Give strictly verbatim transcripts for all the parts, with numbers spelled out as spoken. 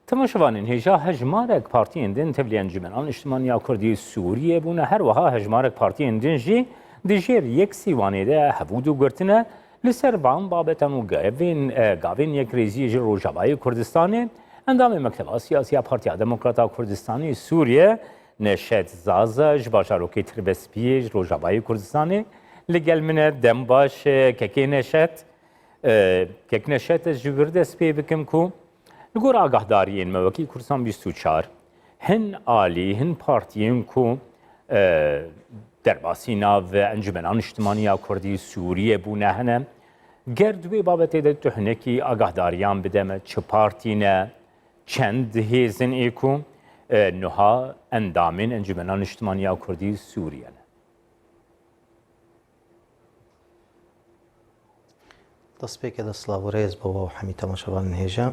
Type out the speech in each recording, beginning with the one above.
Temaşevanên hêja, hejmarek partiyên din tevlî Encûmena Niştimanî ya Kurdî Sûriyê bûne, her wiha hejmarek partiyên din jî di jêr yek Sîwanê de hevûdu girtine. Li ser van babetan û gavên, e, gavên yekrêziyê ji Rojavayê Kurdistanê, endamê Mekteba Siyasî ya Partiya Demokrata Kurdistanê Sûriye, Neşet Zaza ji bajarokê Tirbespiyê ji Rojavayê Kurdistanê li gel min e. Dem baş, e, kekê Neşet. E, kek Neşet, ez ji wir dest pê bikim ku li gor agahdariyên me wekî Kurdistan bîst û çar, hin alî, hin partiyên ku, e, derbasî nav Encûmena Niştimanî ya Kurdî Sûriyê bûne hene. Ger di wê babetê de tu hinekî agahdariyan bide me, çi partî ne, çend hêzin ê ku, e, nuha endamên Encûmena Niştimanî ya Kurdî Sûriyê ne? Destpêkê de silav û rêz bo we û hemî temaşevanên hêja.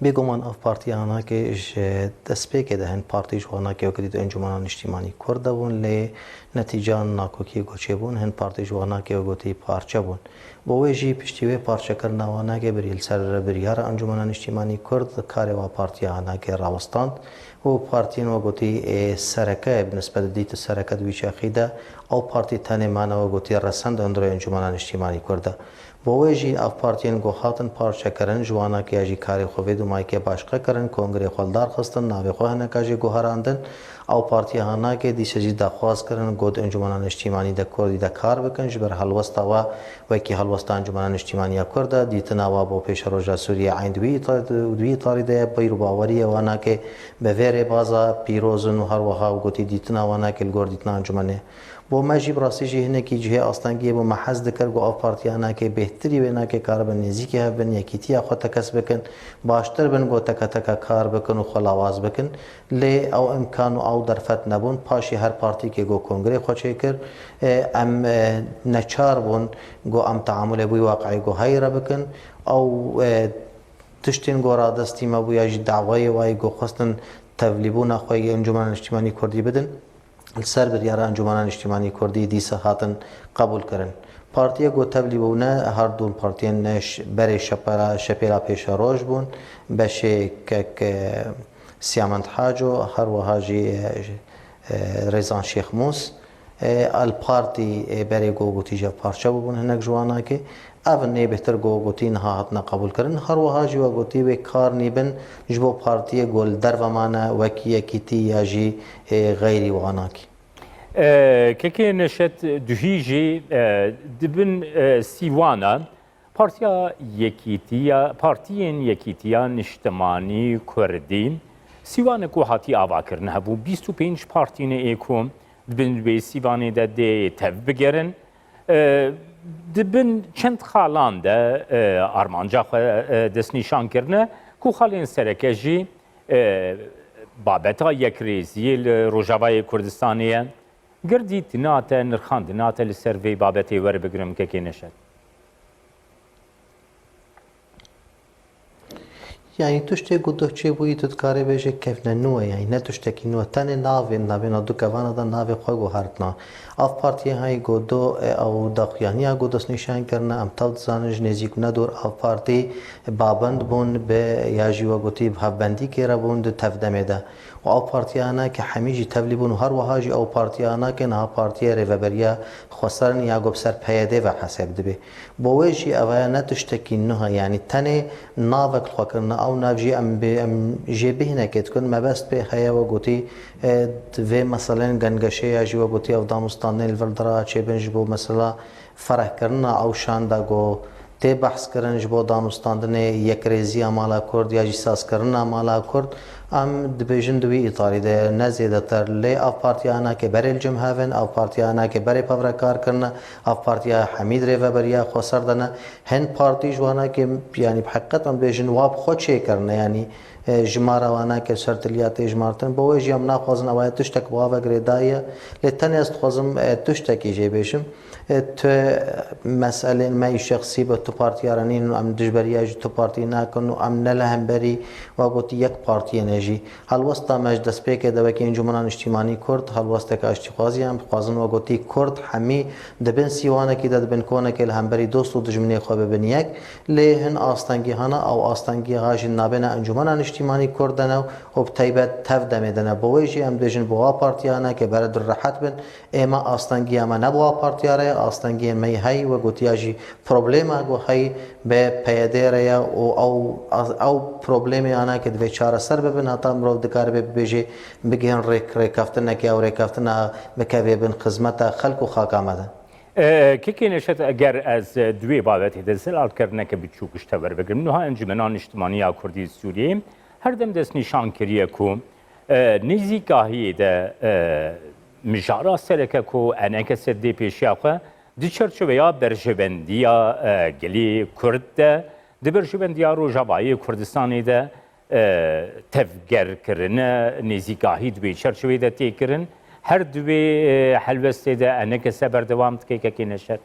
Bêguman ev partiya hanakê ji destpêkê de hin partî ji hanakê wekî dît Encûmena Niştîmanî Kurd de bûn, lê netîcan nakokiyê ku çêbûn, hin partî ji hanakê wekî gotî parçe bûn. Bo wê jî piştî wê parçekirina hanakê birî li ser biryara Encûmena Niştîmanî Kurd karê wa partiya hanakê rawestand. û partiyên we gotî, ê, sereke, bi nisbet dît sereke di wî çaxî de, ew partî tenê mane we gotî resend hundirê Encûmena Niştîmanî Kurd e. Bo wê jî ev partiyên ku hatin parçekirin, ji wana ke ya jî karê xwe vê dumayke başqe kirin, kongrê xwe li dar xistin, navê xwe hineka jî guherandin. Ew partiya hanakê dîse jî daxwaz kirin, got Encûmena Niştîmanî de Kurdî de kar bikin, ji ber helwesta we wekî helwesta Encûmena Niştîmanî ya Kurd e, dîtina wa bo pêşeroja Sûriyê eyn di wî îta-, di wî îtarî de ye, bîr û baweriyê wana ke bi vê rêbaza pîroz in û her wiha gotî dîtina wana ke li gor dîtina encûmenê. Bo me jî bi rastî jî hinekî cihê astengiyê bû, me hez dikir ku ev partiyana ke bêhtirî wêna ke karibe nêzîkî hev bin, yekîtiya xwe tekez bikin, baştir bin ku teke teke kar bikin û xwe lawaz bikin. Lê ew îmkan û ew derfet nebûn. Paşê her partîkê ku kongrê xwe çêkir, e, em, e, neçar bûn ku em teamulê bi wî waqiê ku heyî re bikin. Ew, e, tiştên ku radestî me bû ya jî dawayê wayî ku xwestin tevlîbûna xwe yê Encûmena Niştîmanî Kurdî bidin, li ser biryara Encûmena Niştîmanî Kurdî dîsa hatin qebûlkirin. Partiyê ku tevlî bûne, her du partiyên ş-, berê şepera-, şepêla pêşeroj bûn, beşê kek, e, Siyamend Haco, her wiha jî, e, e, Rêzan Şêxmûs, e, El Partî, e, berê ku gotî ji parçe bûbûn hinek ji wanakê. Ev in ê bêhtir ku gotî niha hatine qebûlkirin. Her wiha jî we gotî wê kar nîbin ji bo partiyê ku li derve mane wekî Yekîtî ya jî, e, xeyrî wanakî. E, kekê Neşet Duhî jî, e, di bin, e, sîwana Partiya Yekîtiya, Partiyên Yekîtiya Niştimanî Kurdî, sîwanek ku hatî avakirin hebû, bîst û pênc partî ne ê ku di bin wê sîvanê de dê tev bigerin. E, di bin çend xalan de, e, armanca xwe, e, destnîşan kirine ku xalên sereke jî, e, babeta yekrêziyê li Rojavayê Kurdistanê ye. Ger dîtina te, nirxandina te li ser vê babetê were bigrim, kekê Neşet. Yanî tiştê ku doh çêbûyî tu dikarê bêje kevne nû ye, yanî ne tiştekî nû ye. Tenê navên navêna du kevana de navê xwe guhertina. Ev partiyê heyî ku do, e, ew daxuyaniya ku destnîşan kirine, em tev dizanin ji nêzîk ne dûr ev partî babend bûn bi ya jî we gotî bi hevbendîkê re bûn di tevdemê de. Û ew partiyana ke hemî jî tevlî bûn û her wiha jî ew partiyana ke niha partiyê rêveberiya xweser in ya ku bi ser P Y D ve hesab dibe. Bo wê jî ev ya ne tiştekî nuh e, yanî tenê navek li xwe kirine, ew nav jî em bê, em jê bêhnekê dikin, mebest pê heye we gotî, e, vê meselên gengeşê ya jî we gotî ev danûstandinê li vir dira çêbin ji bo mesela ferehkirina ew şanda ku tê behs kirin ji bo danûstandinê yekrêziya mala Kurd ya jî sazkirina mala Kurd, em dibêjin di wî îtarî de ne zêdetir. Lê ev partiyana ke berê li cem hev in, ev partiyana ke berê pevre kar kirine, ev partiya hemî di rêveberiya xweser de ne. Hin partî ji wana ke, yanî bi heqîqet em dibêjin wa bi xwe çêkirine, yanî, e, jimara wana ke ser tiliya tê jimartin. Bo wê jî em naxwazin ew aya tiştek bi ava girêdayî ye. Lê tenê ez dixwazim, e, tiştekî jê bêjim. E, tu meselên me yî şexsî bi tu partiya re nîn û em dijberiya ji tu partî nakin û em ne li hemberî, wa gotî, yek partiyê ne. Jî helwesta me ji destpêkê de wekî Encûmena Niştîmanî Kurd, helwesteke aştîxwazî ye. Em dixwazin, we gotî, Kurd hemî di bin sîwanekî de, di bin konekê li hemberî dost û dijminê xwe bibin yek. Lê hin astengî hene, ew astengî ha jî nabêna Encûmena Niştîmanî Kurd de ne û bi teybet tev demê de ne. Bo wê jî em dibêjin, bi wa partiyane ke beredûr rehet bin, ê me astengiya me ne bi wa partiya re ye, astengiyên me yî heyî, we gotiya jî problema ku heyî bi P Y D re ye û ew, ew problemê ana ke divê çareser bibin, heta mirov dikaribe bibêje, bigihên rêk-, rêkeftinekê, ew rêkeftina bikevê bin xizmeta xelk û xaka me de. E, Kekê Neşet, eger ez, e, di wê babetê de zelalkirineke biçûk ji te werbigirim. Niha Encûmena Niştimanî ya Kurdî Sûriyeyê her dem destnîşan kiriye ku, e, nêzîkahiyê de, e, mijara sereke ku E N K S dê pêşiya xwe di çerçeveya berjewendiya, e, gelê Kurd de, di berjewendiya Rojavayê Kurdistanê de, e, tevgerkirine, nêzîkahî di wê çerçeveyê de tê kirin. Her di wê, e, helwestê de E N K S berdewam dike, Kekê Neşet?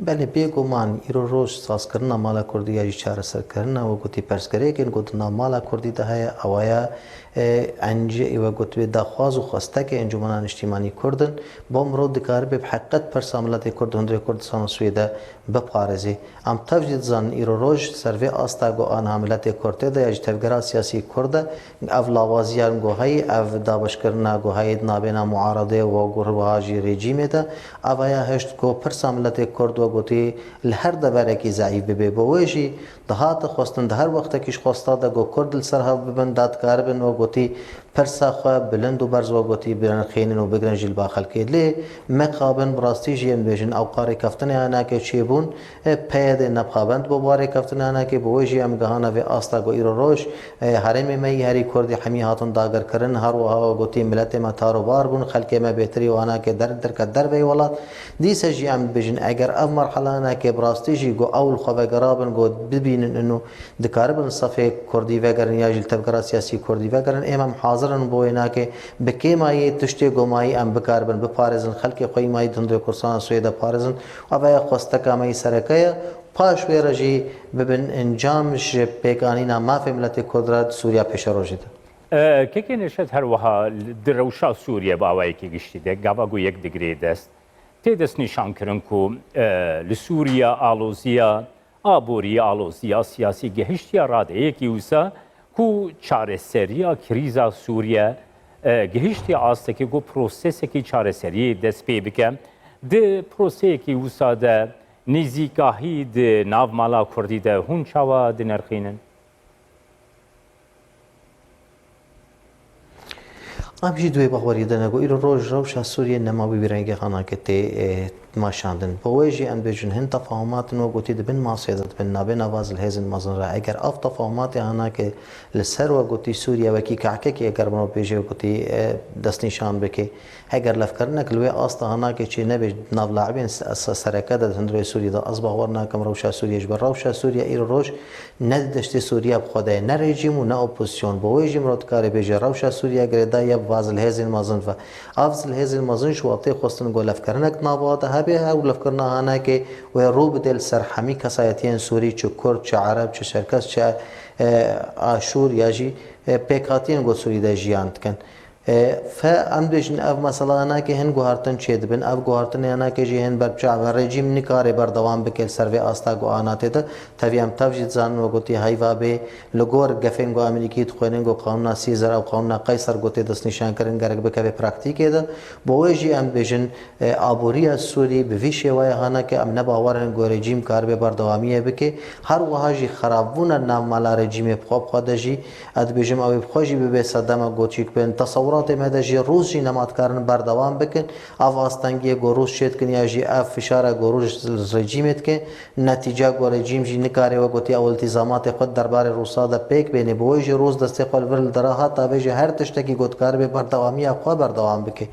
Belê, bêguman îro roj sazkirina mala kurdî ya jî çareserkirina, we gotî, pirsgirêkên ku di nav mala kurdî de heye, ewa ya, e, encê, we gotibê, daxwaz û xwestekê Encûmena Niştîmanî Kurd in, bo mirov dikaribe bi heqîqet pirsa miletê Kurd di hundirê Kurdistan û Swêde biparêzê. Em tev jî dizanin îro roj ser vê asta ku aniha miletê Kurd tê de ya jî tevgera siyasî Kurd e, ev lawaziyan ku heyî, ev dabeşkirina ku heyî di navbêna muaredê û gur wiha jî rejîmê de, ev heye hişt ku pirsa miletê Kurd, we gotî, li her deverekî zeîf bibe. Bo wê jî dihate xwestin, di her wextekî ji xwesta de ku Kurd li ser hev bibin, da dikaribin, we gotî, pirsa xwe bilind û berz, we gotî, binirxînin û bigrin jî li ba xelkê. Lê mixabin, bi rastî jî em dibêjin, ew qarê keftinê anake çêbûn, e, P Y D ne pabend bû ba rêkeftinê anake, bi wê jî em gihane vê asta ku îro roj, e, herêmê me yî herî kurdî hemî hatin dagirkirin, her wiha, we gotî, miletê me tar û bar bûn, xelkê me bêtirî û anake der-, derket derveyî welat. Dîse jî em dibêjin, eger ev merhele anake bi rastî jî ku ew li xwe vegerabin, ku bibînin ino dikaribin sefê kurdî vegerin ya jî li tevgera siyasî kurdî vegerin, ê me em hazir in bo wê nake bi kêmayî tiştê ku mayî em bikaribin biparêzin, xelkê xwe yî mayî di hundirê Kurdistana Swêde parêzin. Ev ya xwesteka me yî sereke ye. Paş wê re jî bibin encam ji pêkanîna mafê miletê Kurd re di Sûriya pêşerojê de. E, Kekê Neşet, her wiha di rewşa Sûriye bi awayekî giştî de gava ku yek digirê dest, tê destnîşankirin ku, e, li Sûriye aloziya aborî, aloziya siyasî gihiştiye radeyekî wisa ku çareseriya krîza Sûriye, e, gihiştiye astekê ku prosesekî çareseriyê dest pê bike. Di proseyekî wisa de nêzîkahî di nav mala kurdî de hûn çawa dinirxînin? Em jî di wê baweriyê de ne ku îro roj rewşa Sûriyê nema wî rengê hanake tê, e, meşandin. Bi wê jî em bêjin hin tefahumat in, we gotî, di bin masê de dibin nabêna va zilhêzên mezin re. Eger ev tefahumatê hanake li ser, we gotî, Sûriye wekî kehkekî eger mirov bêje, we gotî, e, destnîşan bike, heger levkirinek li wê asta hanake çê nebe, di nav laibên se-, se-, sereke de di hundirê Sûriyê de, ez bawer nakim rewşa Sûriyê ji ber rewşa Sûriyê îro roj ne di deştê Sûriya bi xwe de ye, ne rejîm û ne opozîsyon. Bo wê jî mirov dikare bêje rewşa Sûriya girêdayî ye bi va zilhêzên mezin ve. Ev zilhêzên mezin ji wextê xwestin ku levkirinek di nava de hebe, ew levkirina hanekê wê rû bide li ser hemî kesayetiyên Sûrî, çi Kurd, çi Ereb, çi Çerkes, çi, e, Aşûr ya jî, e, pêkhatiyên ku Sûrî de jiyan dikin. E, fe em dibêjin ev mesela hinekê hin guhertin çêdibin. Ev guhertinê hinekê jî hin berbiçav e. Rejîm nikare berdewam bike li ser vê asta ku anatê de. Tevî em tev jî dizanin, we gotî, heyva bê li gor gefên ku Amerîkî dixwênin ku qanûna Sîzer ew qanûna Qeyser ku tê destnîşankirin gerek bikeve praktîkê de. Bo wê jî em dibêjin, e, aboriya Sûrî bi vî şêwayê haneke em ne bawer in ku rejîm karibe berdewamiyê bike. Her wiha jî xerabbûna navmala rejîmê bi xwe bi xwe de jî, ez dibêjim, ew ê bi xwe jî bibe sedema goçîk bin. Tesewuratê me de jî Rûs jî nema dikarin berdewam bikin. Ev astengiyê ku Rûs çêdikin ya jî ev fişara ku Rûs li rejîmê dike, netîca ku rejîm jî nikare, we gotî, ew îltîzamatê xwe di derbarê Rûsa de pêk bêne. Bi wê jî Rûs destê xwe li vir li dira hat, ta vê jî her tiştekî ku dikaribe berdewamiya xwe berdewam bike.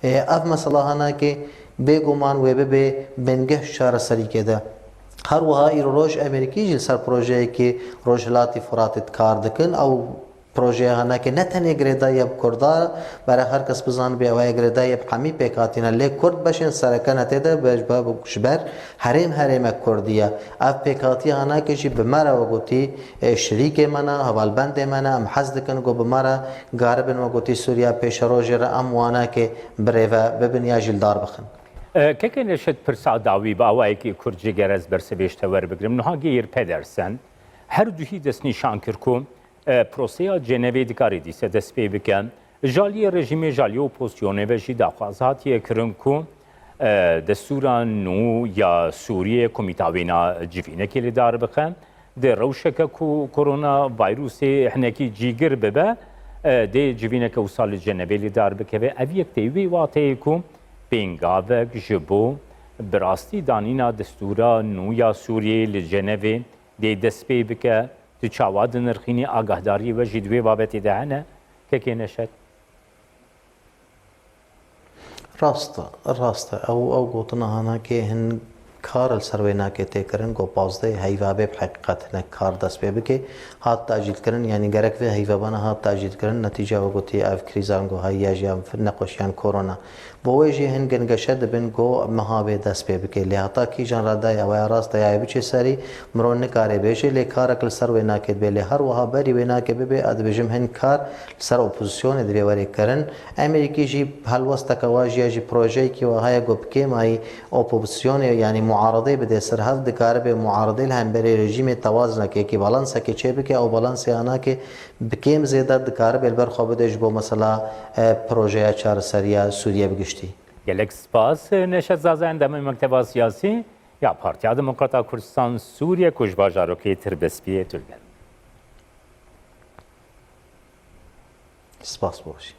Ê, ev mesela hanakê bêguman wê bibe bingeh çareserîkê de. Her wiha îro roj Amerîkî jî li ser projeyekî Rojhilatî Furatê dikar dikin. Ew Projeya hanakê ne tenê girêdayî ye bi Kurda, bere her kes bizanibe ew ê girêdayî ye bi hemî pêkhatî ne. Lê Kurd beşên sereke ne tê de be-, be-, ji ber herêm herêmek Kurdî ye. Ev pêkhatiya hanakê jî bi me re we gotî, e, şirîkê me ne, hevalbendê me ne, em hez dikin ku bi me re garibin we gotî Sûriya pêşerojê re em wanakê birêve bibin ya jî li dar bixin. E, Kekê Neşet, pirsa dawî bi awayekî kurt jê ger ez bersivêj te werbigrim. Niha Geir Pedersen her duhî destnîşan kir ku, e, proseya Cenevê dikarê dîse dest pê bike. Ji aliyê rejîmê, ji aliyê opozisyonê ve jî daxwaz hatiye kirin ku, e, destûra nû ya Sûriyê ku mîtawêna civînekê li dar bixe, di rewşeke ku koronavîrusê hinekî cîgir bibe, e, dê civîneke wisa li Cenevê li dar bikeve. Ev yek tê wê wateyê ku pêngavek ji bo bi rastî danîna destûra nû ya Sûriyê li Cenevê dê dest pê bike. Tu çawa dinirxînî, agahdariyê we jî di wê babetê de hene, Kekê Neşet? Rast e, rast e. Ew, ew gotina hanakê hin kar li ser wê nake tê kirin, ku pazdehê heyva bê bi heqîqet hinek kar dest pê bike. Hat tacîlkirin, yanî gerek vê heyvebana hat tacîlkirin, netîca we gotî ev krîza ku heye jî ya nexweşiyan korona. Bo wê jî hin gingeşe dibin ku meha wê dest pê bike. Lê heta kîjan re dayê ew ya rast e ya biçe serî, mirov nikare bêje, lê karek li ser wê nake dibe. Lê her wiha berî wê nake bibe, ez dibêjim hin kar li ser opozisyonê divê were kirin. Emerîkî jî helwesteke wa jî ya jî projeyekî wa heye ku bi kêmayî opozisyonê, yanî muaredê bide ser hev, dikaribe muaredê li hemberî rejîmê tewazinekê, yekî balansekê çêbike, ew balansê hanakê bi kêm zêde dikaribe li ber xwe bide ji bo mesela, e, projeya çareseriya Sûriye bi giştî. Gelek spas, Neşet Zaza, endamê Mekteba Siyasî ya Partiya Demokrata Kurdistan Sûriye ku ji bajarokê Tirbespiyê tu li gel. Spas, baş.